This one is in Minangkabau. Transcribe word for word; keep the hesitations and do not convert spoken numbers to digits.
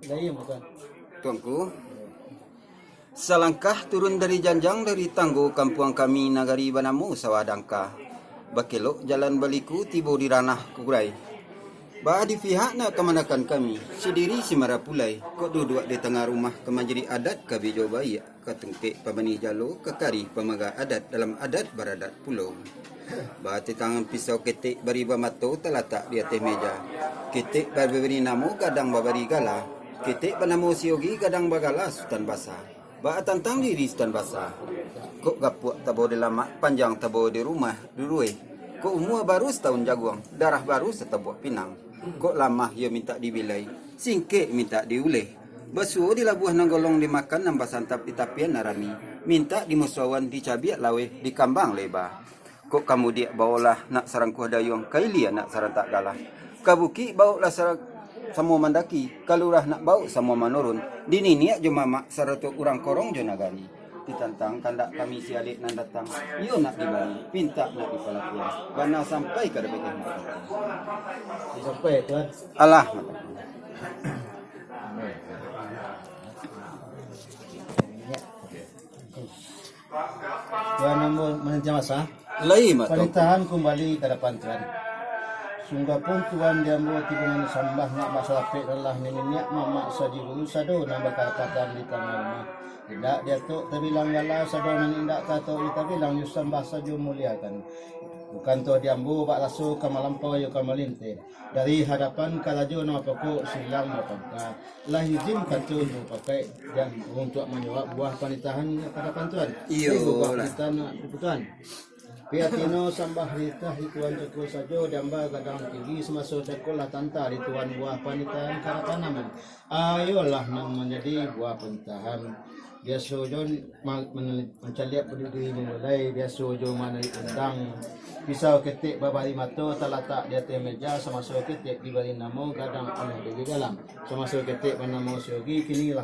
Lain bukan? Tuanku, salangkah turun dari janjang dari tanggo kampuang kami nagari banamo Sawah Dangka. Bakelok jalan baliku tibo di ranah Kurai. Baa di pihak nak kamanakan kami, sidiri si marapulai, kok duduak di tangah rumah ka manjadi adat ka bijo baiak. Ka tungkek pamanih jalo, ka karih pamaga adat dalam adat baradat pulo. Batitangan pisau ketek bari bamato talatak di ateh meja. Ketek babari namo, gadang babari gala. Ketek banamo Siogi, gadang bagala Sutan Basa. Baa tantang diri Sutan Basa? Kok gapuak tabo di lamak, panjang tabo di rumah durueh. Kok umua baru satahun jaguang, darah baru satabuak pinang. Kok lamah iyo mintak dibilai, singkek mintak diuleh. Basuo di labuah nan golong dimakan, nan basantap di tapian nan rami, mintak dimusuawan, dicabiak laweh, dikambang leba. Kok ka mudiak baoklah nak sarangkuah dayuang, ka ilia nak sarantak galah. Ka bukik baoklah sara-, samo mandaki, ka lurah nak baok samo manurun, di niniak jo mamak sarato urang korong jo nagari. Ditantang kandak kami si alek nan datang, iyo nak dibari, pintak nak dipalakuan, bana sampai ka dapek. Sampai, Tuan. Alah. Tuan ambo manantiang basa. Lai, Mak Tuanku. Panitahan kumbali ka adapan Tuan. Sungguahpun Tuan di ambo tibo mansambah nak basalapek, lelah niniak mamak sajuru sado nan bakadapatan di tangah rumah. Indak diatok tabilang gala, sado nan indak tatok tabilang, yo sambah sajo muliakan. Bukan tu di ambo bak raso ka malampau yo ka malinteh. Dari hadapan karajo nan bapokok silang bapangka, lah izin kato jo pakai jan untuak manjawab buah panitahan ka adapan Tuan. Iyo. Ibo buah panitahan nan diputuan. Piatino sambah ritah di Tuan cako sajo, damba gadang tinggi samaso cako lah tanta di Tuan buah panitahan ka adapan naman. Ayolah nan manjadi buah panitahan. Biaso jo ma-, manali-, mancaliak badiri mamulai, biaso jo manarik undang. Pisau ketek babari mato talatak di ateh meja, samaso ketek dibari namo gadang alah diri dalam. Samaso ketek banamo Siogi, kini lah